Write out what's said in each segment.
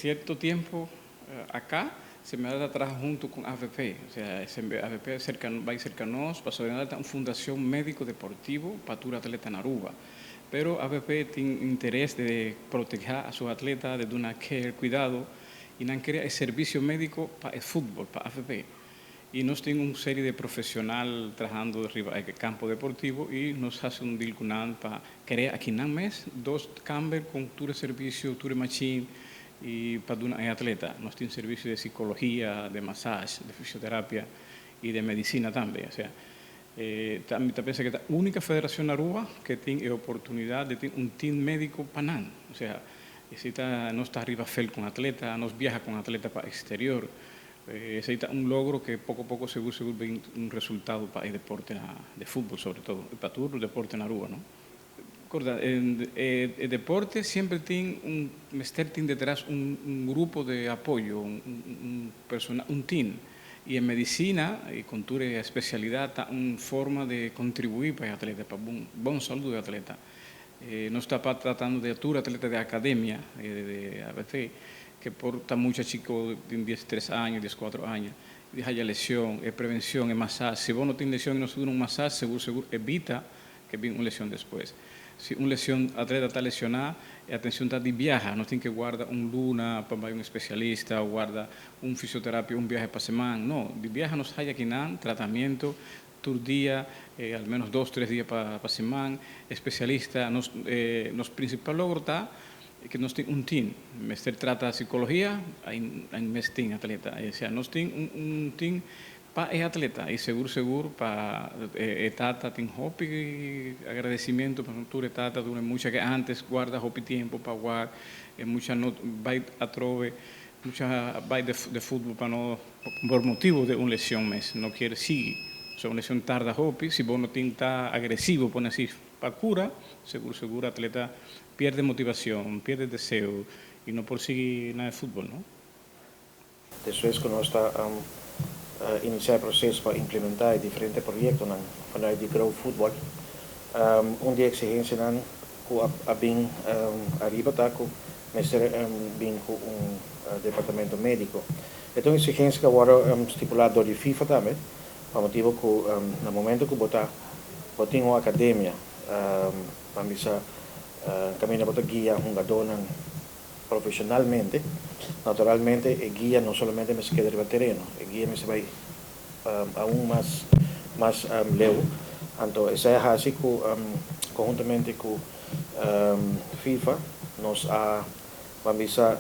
Cierto tempo acá se me da trabajo junto con AVP, o sea, AVP cerca, va cerca nos, pasó una fundación médico deportivo pa tur atleta na Aruba. Pero AVP tin interes di protege a su atleta, di duna care, cuidado, y nan a crea e servicio medico pa e futbol, pa AVP. Y nos tin un serie di profesional trahando riba e campo deportivo y nos a haci un deal cu nan pa crea aki nan mes dos camber cu tur servicio, tur machine y pa duna atleta. Nos tin servicio di psicologia, di masahe, di fisioterapia y di medicina tambe. O sea, tambe ta pensa cu ta e unico federacion na Aruba cu tin e oportunidad di tin un team medico pa nan. O sea, esey ta, nos ta ariba veld cu atleta, nos viaha cu atleta pa exterior. Esey ta un logro cu poco poco sigur sigur bin un resultado pa e deporte di futbol sobre todo, y pa tur deporte na Aruba, no? Corda, e deporte semper tin un mester tin detrás un grupo di apoyo, un persona, un team. Y den medicina, y cu tur especialidad, ta un forma di contribui pa e atleta, pa bon, bon salud di atleta. Nos ta tratando di tur atleta di academia, di AVP, cu por ta mucho chico, di 13 aña, 14 aña, di haya lesion, e prevencion, e masahe. Si bo no tin lesion y no un masahe, sigur sigur evita cu bin un lesion despues. Si un lesion, atleta ta lesiona, e atencion ta di biaha, no tin cu warda un luna pa un especialista, warda un fisioterapia un biaha pa siman, no, di biaha nos haya aki nan tratamento, tur dia, al menos 2, 3 dia pa siman, especialista. Nos principal logro ta cu nos tin un team. Mester trata psicologia, ey mes tin atleta. O sea, nos tin un team pa e atleta y sigur sigur pa e tata tin hopi agradecimento pa tur tata duna mucha cu antes warda hopi tempo pa warda e mucha no bay atrobe, mucha bay di futbol pa no por motibo di un lesion mes no kier sigui. O sea, un lesion tarda hopi. Si bo no tin ta agresivo, pone asina, pa cura, sigur sigur atleta pierde motivacion, pierde deseo y no por sigui na futbol, no? Despues cu nos ta inicia e proceso pa implementa diferente proyecto vanuit di Grow Football. Un di e exigencianan cu a bin ariba ta cu mester bin cu un departamento medico. E ta un exigencia cu awor stipula door di FIFA tambe, pa motibo cu na momento cu bo tin un academia, pa bisa, caminda bo ta guia hungado profesionalmente, naturalmente e guia no solamente mester keda riba tereno, e guia mester bay aun mas leu. Anto, esey a haci cu conhuntamente cu FIFA, nos a ban bisa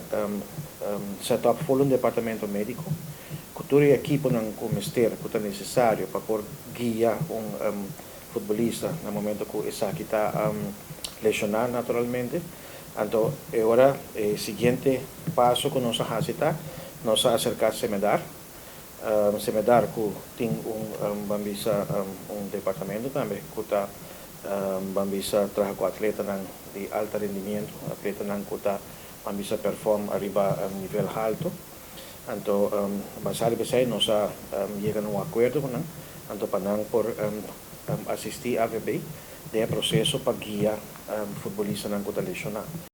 set up full un departamento medico, cu tur e ekiponan cu mester, cu ta necesario pa por guia un futbolista na momento cu esaki ta lesiona naturalmente. Anto, awor, e siguiente paso cu nos a haci ta, nos a acerca Cemedar, Cemedar cu tin un ban bisa un departamento tambe cu ta ban bisa traha cu atletanan di alto rendimento, atletanan cu ta ban bisa perform ariba nivel halto. Anto, basa riba esey nos a yega na un acuerdo cu nan, anto pa nan por asisti AVB den proceso pa guia futbolistanan cu ta lesiona.